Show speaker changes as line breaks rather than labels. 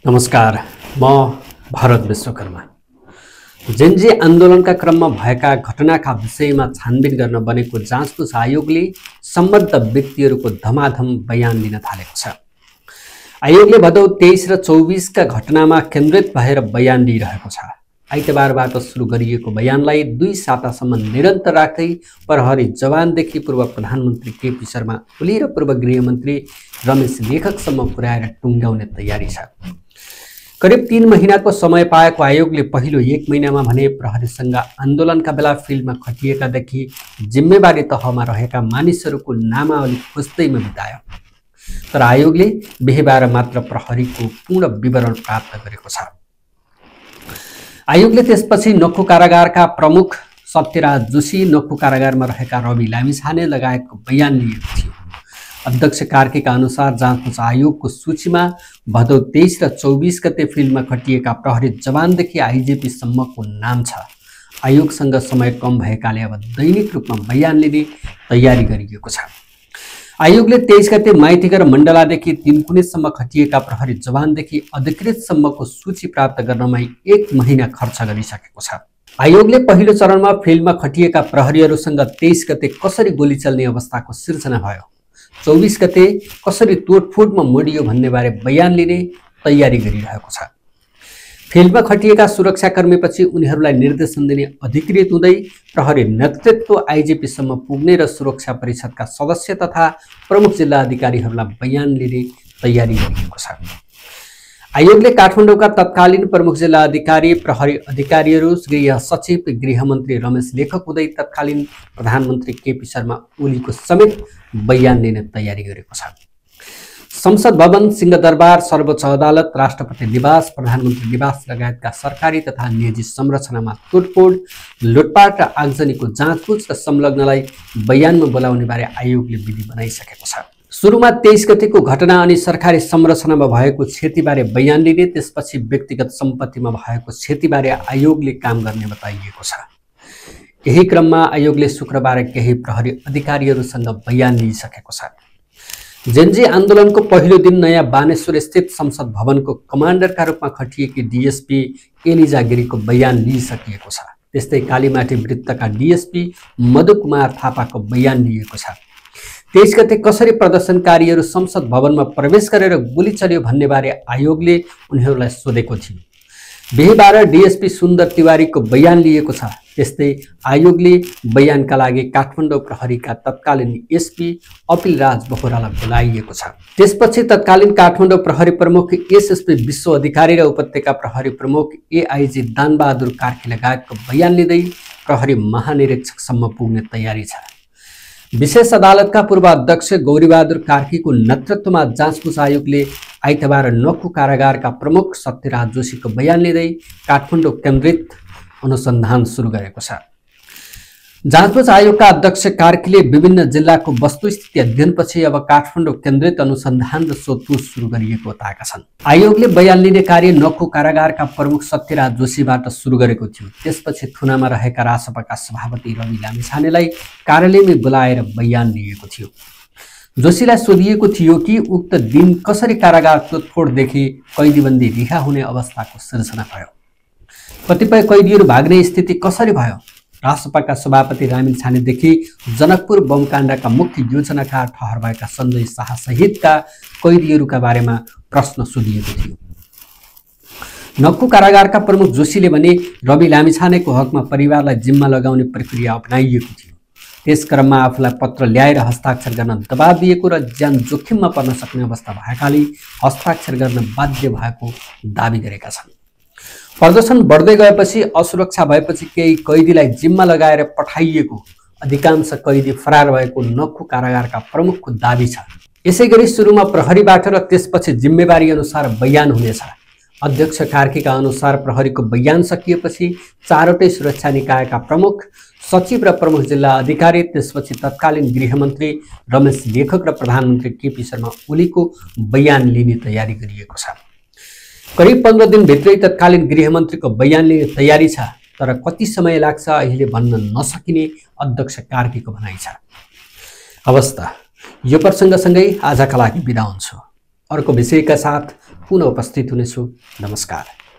नमस्कार, म भरत विश्वकर्मा। जेनजी आन्दोलनका क्रममा भएका घटनाका विषयमा छानबिन गर्न बनेको जाँचबुझ आयोगले सम्बद्ध व्यक्तिहरूको धमाधम बयान लिन थालेको छ। आयोगले भदौ 23 र 24 का घटनामा केन्द्रित भएर बयान लिइरहेको छ। आइतबारबाट सुरु गरिएको बयानलाई 2 सातासम्म निरन्तर राख्दै प्रहरी जवानदेखि पूर्व प्रधानमन्त्री केपी शर्मा ओली र पूर्व गृहमन्त्री रमेश लेखकसम्म पुर्याएर टुङ्ग्याउने तयारी छ। करिब 3 महिनाको समय पाएको आयोगले पहिलो 1 महिनामा भने प्रहरीसँग आन्दोलनका बेला फिल्डमा खटिएकादेखि जिम्मेवारी तहमा रहेका मानिसहरूको नामावली खोज्दैमा बितायो। तर आयोगले बिहीबार मात्र प्रहरीको पूर्ण विवरण प्राप्त गरेको छ। आयोगले त्यसपछि नक्खु कारागारका प्रमुख सत्यराज जोशी, नक्खु कारागारमा रहेका रवि लामिछाने लगायतको बयान लिएको थियो। अध्यक्ष कार्कीका अनुसार जाँचबुझ आयोगको सूचीमा भदौ 23 र 24 गते फिल्डमा खटिएका प्रहरी जवानदेखि आइजिपी सम्मको नाम छ। आयोगसँग समय कम भएकाले अब दैनिक रूपमा बयान लिने तयारी गरिएको छ। आयोगले 23 गते माइतीघर मण्डलादेखि तिनकुनेसम्म खटिएका प्रहरी जवानदेखि अधिकृतसम्मको सूची प्राप्त गर्नमै 1 महिना खर्च गरिसकेको छ। आयोगले पहिलो चरणमा फिल्डमा खटिएका प्रहरीहरूसँग 23 गते कसरी गोली चल्ने अवस्थाको सिर्जना भयो, 24 गते कसरी तोडफोडमा मोडियो भन्ने बारे बयान लिने तयारी गरिरहेको छ। फिल्डमा खटिएका सुरक्षाकर्मीपछि उनीहरूलाई निर्देशन दिने अधिकृत हुँदै प्रहरी नेतृत्व आइजिपीसम्म पुग्ने र सुरक्षा परिषदका सदस्य तथा प्रमुख जिल्ला अधिकारीहरूलाई बयान लिने तयारी गरिएको छ। आयोगले काठमाडौँका तत्कालीन प्रमुख जिल्ला अधिकारी, प्रहरी अधिकारीहरू, गृह सचिव, गृहमन्त्री रमेश लेखक हुँदै तत्कालीन प्रधानमन्त्री केपी शर्मा ओलीको समेत बयान लिने तयारी गरेको छ। संसद भवन, सिंहदरबार, सर्वोच्च अदालत, राष्ट्रपति निवास, प्रधानमन्त्री निवास लगायतका सरकारी तथा निजी संरचनामा तोडफोड, लुटपाट र आगजनीको जाँचबुझ र संलग्नलाई बयानमा बोलाउने बारे आयोगले विधि बनाइसकेको छ। सुरुमा 23 गतेको घटना अनि सरकारी संरचनामा भएको क्षतिबारे बयान लिने, त्यसपछि व्यक्तिगत सम्पत्तिमा भएको क्षतिबारे आयोगले काम गर्ने बताइएको छ। यही क्रममा आयोगले शुक्रबार केही प्रहरी अधिकारीहरूसँग बयान लिइसकेको छ। जेनजी आन्दोलनको पहिलो दिन नयाँ बानेश्वर स्थित संसद भवनको कमान्डरका रूपमा खटिएकी डीएसपी एलिजा गिरीको बयान लिइसकिएको छ। त्यस्तै कालीमाटी वृत्तका डीएसपी मधु कुमार थापाको बयान लिएको छ। 23 गते कसरी प्रदर्शनकारीहरू संसद भवनमा प्रवेश गरेर गोली चल्यो भन्ने बारे आयोगले उनीहरूलाई सोधेको थियो। बिहीबार डीएसपी सुन्दर तिवारीको बयान लिएको छ। त्यस्तै आयोगले बयानका लागि काठमाडौँ प्रहरीका तत्कालीन एसपी अपिल राज बोहरालाई बोलाइएको छ। त्यसपछि तत्कालीन काठमाडौँ प्रहरी प्रमुख एसएसपी विश्व अधिकारी र उपत्यका प्रहरी प्रमुख एआइजी दानबहादुर कार्की लगायतको बयान लिँदै प्रहरी महानिरीक्षकसम्म पुग्ने तयारी छ। विशेष अदालतका पूर्व अध्यक्ष गौरीबहादुर कार्कीको नेतृत्वमा जाँचबुझ आयोगले आइतबार नक्खु कारागारका प्रमुख सत्यराज जोशीको बयान लिँदै काठमाडौँ केन्द्रित अनुसन्धान सुरु गरेको छ। जाँचबुझ आयोगका अध्यक्ष कार्कीले विभिन्न जिल्लाको वस्तुस्थिति अध्ययनपछि अब काठमाडौँ केन्द्रित अनुसन्धान र सोधपुछ सुरु गरिएको बताएका छन्। आयोगले बयान लिने कार्य नक्खु कारागारका प्रमुख सत्यराज जोशीबाट सुरु गरेको थियो। त्यसपछि थुनामा रहेका रासपाका सभापति रवि लामिछानेलाई कार्यालयमै बोलाएर बयान लिएको थियो। जोशीलाई सोधिएको थियो कि उक्त दिन कसरी कारागार तोडफोडदेखि कैदीबन्दी रिहा हुने अवस्थाको सिर्जना भयो, कतिपय कैदीहरू भाग्ने स्थिति कसरी भयो, रासपाका सभापति रामिन छानेदेखि जनकपुर बमकाण्डका मुख्य योजनाकार ठहर भएका सञ्जय शाह सहितका कैदीहरूका बारेमा प्रश्न सोधिएको थियो। नक्खु कारागारका प्रमुख जोशीले भने रवि लामिछानेको हकमा परिवारलाई जिम्मा लगाउने प्रक्रिया अपनाइएको थियो। त्यस क्रममा आफूलाई पत्र ल्याएर हस्ताक्षर गर्न दबाब दिएको र ज्यान जोखिममा पर्न सक्ने अवस्था भएकाले हस्ताक्षर गर्न बाध्य भएको दावी गरेका छन्। प्रदर्शन बढ्दै गएपछि असुरक्षा भएपछि केही कैदीलाई जिम्मा लगाएर पठाइएको, अधिकांश कैदी फरार भएको नक्खु कारागारका प्रमुखको दावी छ। यसैगरी सुरुमा प्रहरीबाट र त्यसपछि जिम्मेवारी अनुसार बयान हुनेछ। अध्यक्ष कार्कीका अनुसार प्रहरीको बयान सकिएपछि चारवटै सुरक्षा निकायका प्रमुख सचिव र प्रमुख जिल्ला अधिकारी, त्यसपछि तत्कालीन गृहमन्त्री रमेश लेखक र प्रधानमन्त्री केपी शर्मा ओलीको बयान लिने तयारी गरिएको छ। करिब 15 दिनभित्रै तत्कालीन गृहमन्त्रीको बयान लिने तयारी छ। तर कति समय लाग्छ अहिले भन्न नसकिने अध्यक्ष कार्कीको भनाइ छ। अवस्था यो प्रसङ्गसँगै आजका लागि बिदा हुन्छु। अर्को विषयका साथ पुनः उपस्थित हुनेछु। नमस्कार।